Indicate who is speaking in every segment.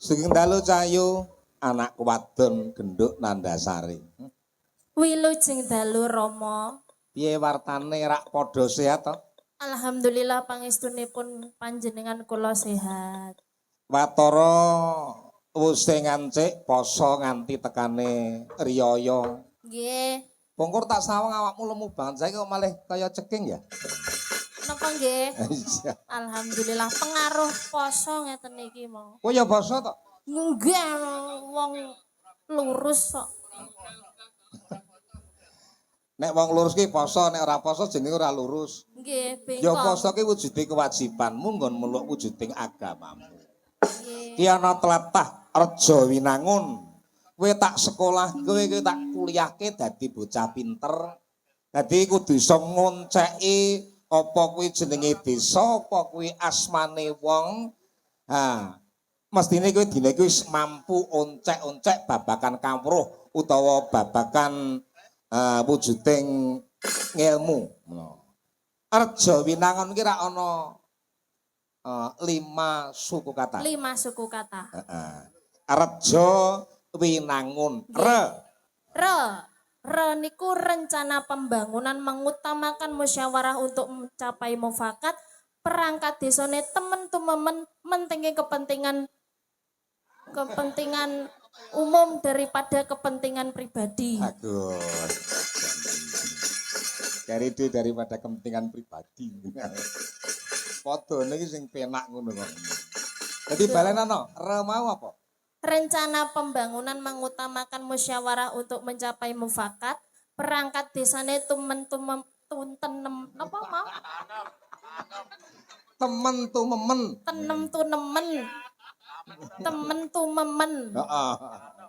Speaker 1: Sugeng dalu, Cahyu, anakku wadon genduk Nandasari.
Speaker 2: Wilujeng dalu, Rama.
Speaker 1: Piye wartane, rak padha sehat to?
Speaker 2: Alhamdulillah, pangestunipun panjenengan kula sehat.
Speaker 1: Watara wuse ngancik poso nganti tekane riyaya.
Speaker 2: Nggih.
Speaker 1: Pungkur tak sawang awakmu lemu banget, saiki kok malih kaya ceking ya?
Speaker 2: Napa nggih?
Speaker 1: Iya.
Speaker 2: Alhamdulillah, pengaruh poso ngeten iki mau.
Speaker 1: Kowe ya poso to?
Speaker 2: Nggih, wong lurus kok.
Speaker 1: Nek wong lurus ki poso, nek ora poso jenenge ora lurus.
Speaker 2: Nggih,
Speaker 1: Ya
Speaker 2: bengkok.
Speaker 1: poso ki wujude kewajibanmu nggon meluk wujuding agamamu.
Speaker 2: Nggih.
Speaker 1: Ki ana tlatah Reja Winangun. Kowe tak sekolah, kowe kowe tak kuliahke dadi bocah pinter. Dadi kudu iso ngonceki apa kuwi jenenge desa, apa kuwi asmane wong. Ha, mestine kowe dina iki wis mampu oncek-oncek babakan kawruh utawa babakan wujuding ngelmu. Ngono. Reja Winangun ki ra ana lima suku kata.
Speaker 2: Lima suku kata.
Speaker 1: Heeh. Reja Winangun. Re.
Speaker 2: Re. Re niku rencana pembangunan mengutamakan musyawarah untuk mencapai mufakat. Perangkat desane temen tumemen, mentingke kepentingan kepentingan umum daripada kepentingan pribadi.
Speaker 1: Bagus. Cari ide daripada kepentingan pribadi. Padha niki sing penak ngono kok. Dadi balenano, re mau apa?
Speaker 2: Rencana pembangunan mengutamakan musyawarah untuk mencapai mufakat. Perangkat desane tumen tumem tuntenem napa mau?
Speaker 1: Temen tumemen.
Speaker 2: Tenem tunemen. Temen tumemen.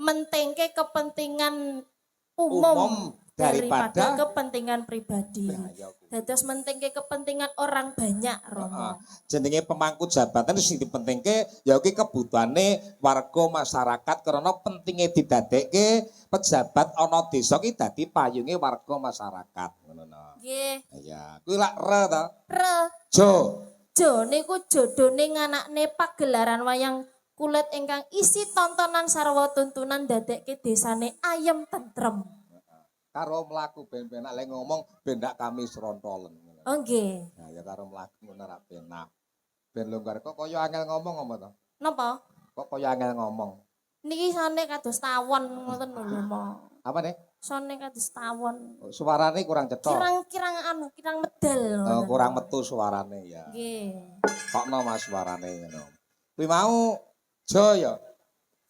Speaker 2: Mentingke kepentingan umum,
Speaker 1: Umum
Speaker 2: daripada,
Speaker 1: daripada
Speaker 2: kepentingan pribadi.
Speaker 1: Nah, ya kuwi.
Speaker 2: Dados mentingke kepentingan orang banyak, Romo.
Speaker 1: Jenenge pemangku jabatan sing dipentingke ya kuwi kebutuhane warga masyarakat, karena pentinge didadekke pejabat ana desa ki dadi payunge warga masyarakat ngono no.
Speaker 2: Nggih.
Speaker 1: Iya, kuwi lak re ta.
Speaker 2: Re.
Speaker 1: Jo.
Speaker 2: Jo niku jodone nganakne pagelaran wayang kulit ingkang isi tontonan sarwa tuntunan, dadekke desane ayem tentrem.
Speaker 1: Karo mlaku ben penak, lek ngomong ben ndak kami srontolen.
Speaker 2: Oh nggih.
Speaker 1: Nah, ya karo mlaku ngono ra penak. Ben longgar, kok kaya angel ngomong apa to?
Speaker 2: Napa?
Speaker 1: Kok kaya angel ngomong?
Speaker 2: Niki sone kados tawon ngoten lho, Mo.
Speaker 1: Apa nih?
Speaker 2: Sone kados tawon.
Speaker 1: Suarane kurang cetha.
Speaker 2: Kirang-kirang anu, kirang medal.
Speaker 1: Oh, kurang metu suarane ya.
Speaker 2: Nggih.
Speaker 1: Kokno Mas suarane ngono. Kuwi mau Jo ya.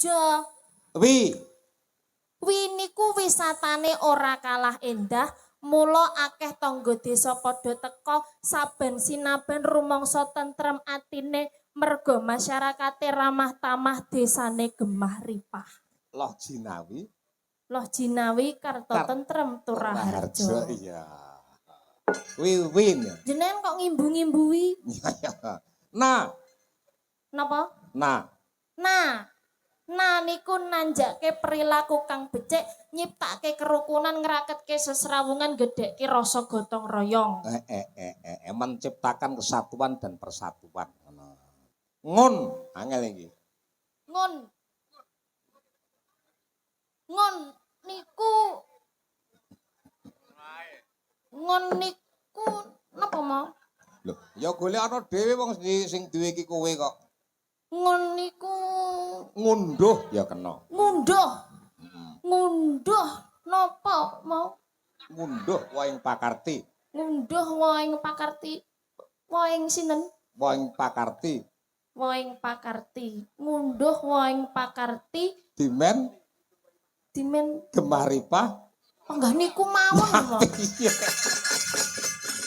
Speaker 2: Jo.
Speaker 1: Wi.
Speaker 2: Wi niku wisatane ora kalah endah, mula akeh tangga desa padha teka saben sinaben, rumangsa tentrem atine merga masyarakate ramah tamah, desane gemah ripah.
Speaker 1: Loh Jinawi.
Speaker 2: Loh Jinawi Karto Tentrem Turaharjo.
Speaker 1: Iya. Wi win.
Speaker 2: Jenengan kok ngimbu-ngimbuwi?
Speaker 1: Iya. Nah,
Speaker 2: Napa?
Speaker 1: Nah.
Speaker 2: Nah, nah niku nanjake perilaku kang becik, nyiptake kerukunan, ngraketke sesrawungan, gedhekke rasa gotong royong.
Speaker 1: Menciptakan kesatuan dan persatuan. Ngono. Ngun, angel iki.
Speaker 2: Ngun. Ngun niku, ngun niku napa mau?
Speaker 1: Lho, ya golek ana dhewe, wong sing duwe iki kowe kok.
Speaker 2: Ngun niku
Speaker 1: Ngunduh ya kena.
Speaker 2: Ngunduh. Ngunduh napa mau?
Speaker 1: Ngunduh wohing pakarti.
Speaker 2: Ngunduh wohing pakarti. Wohing sinten?
Speaker 1: Wohing pakarti.
Speaker 2: Wohing pakarti. Ngunduh wohing pakarti.
Speaker 1: Dimen
Speaker 2: dimen
Speaker 1: gemah ripah.
Speaker 2: Panggah niku mawon lho.
Speaker 1: Iya.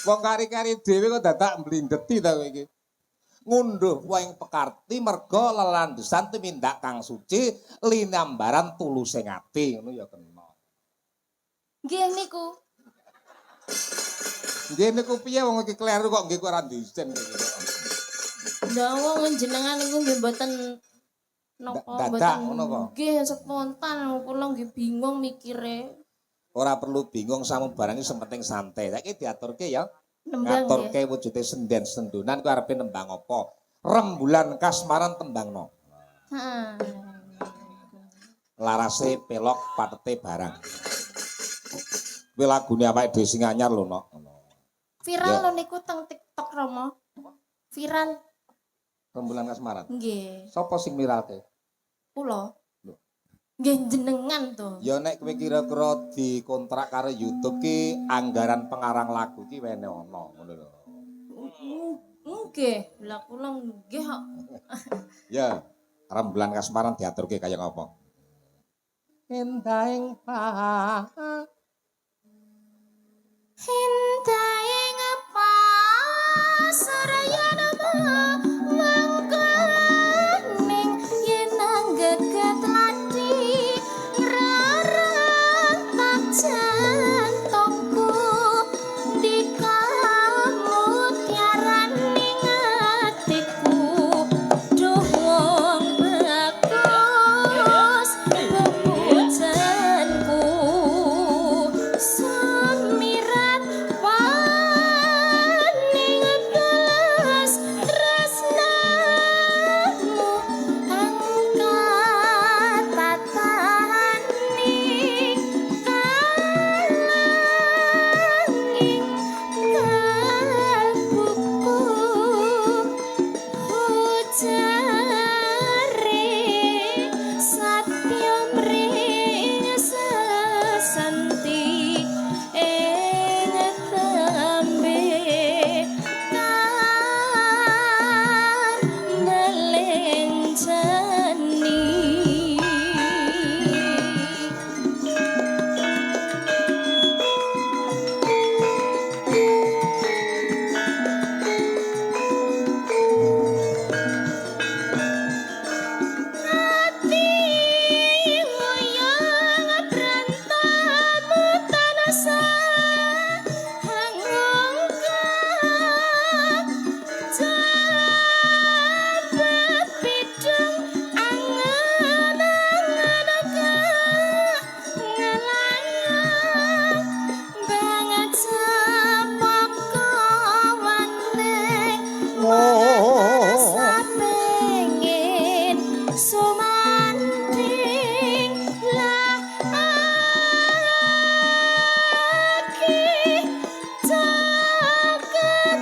Speaker 1: Wong kari-kari dhewe kok dadak mblindeti ta kowe iki. Ngunduh wohing pakarti merga lelandesan tumindak kang suci linambaran tulusing ati ngono ya kena.
Speaker 2: Nggih niku.
Speaker 1: Nggih niku piye, wong iki kleru kok nggih kok ora ndisen iki.
Speaker 2: Lah wong jenengan niku nggih mboten napa
Speaker 1: Dadak
Speaker 2: mboten
Speaker 1: ngono apa?
Speaker 2: Nggih spontan, kula nggih bingung mikire.
Speaker 1: Ora perlu bingung samu barang iki, sing penting santai. Saiki diaturke ya.
Speaker 2: Nembang.
Speaker 1: Ngaturke wujude senden sendunan kuwi arepe nembang apa? Rembulan kasmaran tembangno.
Speaker 2: Heeh.
Speaker 1: Larase pelok patete barang. Kuwi lagune awake dhewe sing anyar lho, Nok.
Speaker 2: Viral
Speaker 1: Ya.
Speaker 2: lho niku teng TikTok, Romo. Viral.
Speaker 1: Rembulan Kasmaran.
Speaker 2: Nggih.
Speaker 1: Sopo sing viralke?
Speaker 2: Kula.
Speaker 1: Lho.
Speaker 2: Nggih jenengan to.
Speaker 1: Ya nek kowe kira-kira dikontrak karo YouTube ki anggaran pengarang lagu ki wene ana ngono lho.
Speaker 2: Nggih, lah kula nggih kok.
Speaker 1: Ya, Rembulan Kasmaran diaturke kaya ngapa? Endahing pa
Speaker 2: Hindahing pasaryan mangkaning yen anggeget ladi ngrarentak jantungku dikamutiaraning atiku duh wong bagus bepujanku sumirat paning belas tresnamu kang katatani kalanging kalbuku ujare satya mring sesanti ing tembe kan melenjani. Ati wayang brantamu tansah hangungkap jabet pidung angen-angen ngalang banget cepaka waneng pengen sumanding lah aki caketan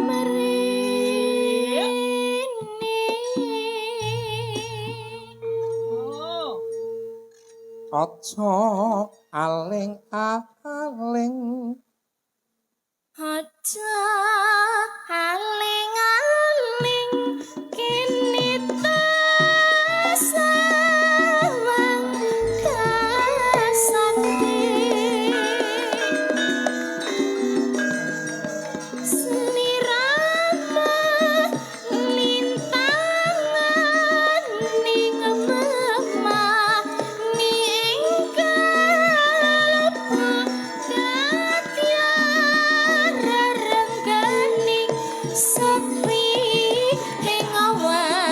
Speaker 2: mrini.
Speaker 1: Aja aling-aling.
Speaker 2: Aja aling-aling kini tasawang kasati sliramu lintangan ning memah ning kalbu rerengganing sepi ing awak.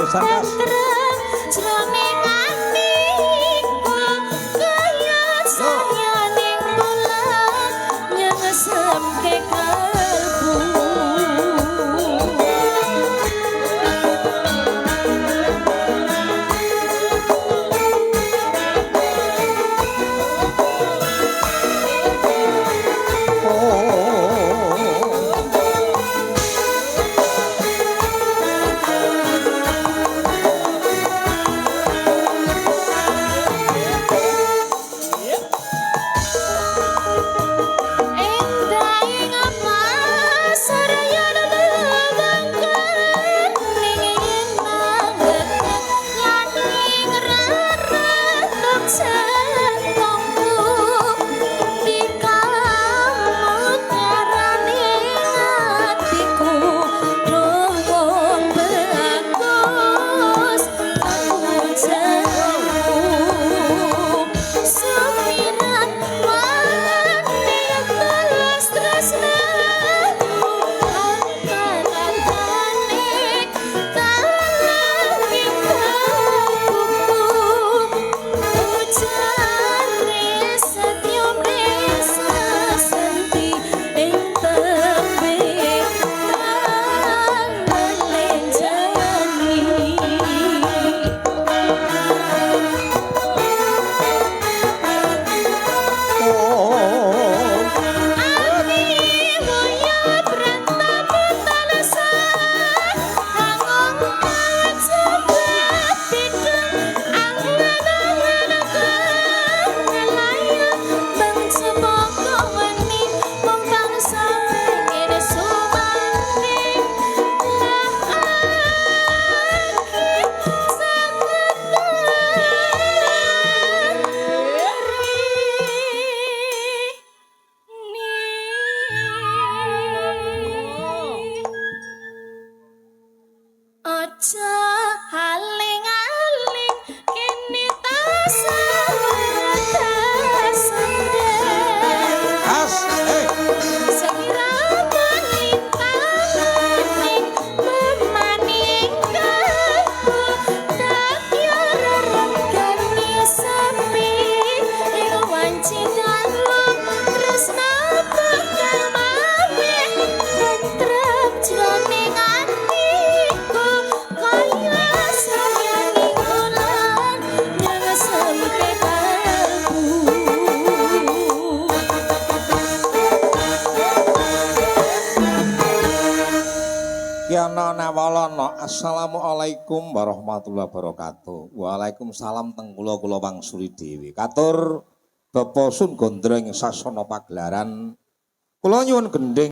Speaker 1: Sangkas.
Speaker 2: Tentrem jroning atiku kaya sayaning bulan nyesemke kalbu. Endah pasar yen lewengken ning yenanget lan ing reretuk jantungku dikamut nyarane atiku dong bagus aku jamu sumirat wani teles tresnamu antara-antane kalangit kalbuku ujare setya mresa senti ing tembe kang melenjani. Ati nguyat rentap tansah hangung kajebak bidung angan-angan kang ngelayang bang cepaka weni mung tansah pengen sumanding lah aki saged. Aja aling-aling kene tasandeng.
Speaker 1: As, eh.
Speaker 2: Sekiranya lintanganing memaning kalbu tak rerenggani sepi ing wanci dalu tresna bakal maweh tentrem jroning atiku kaya sayaning wulan nyesemke kalbu.
Speaker 1: Yana nawalana. Assalamualaikum warahmatullahi wabarakatuh. Waalaikumsalam teng kula kula wangsuli dhewe. Katur Bapak Sun Gondreng sasana pagelaran. Kula nyuwun gendhing.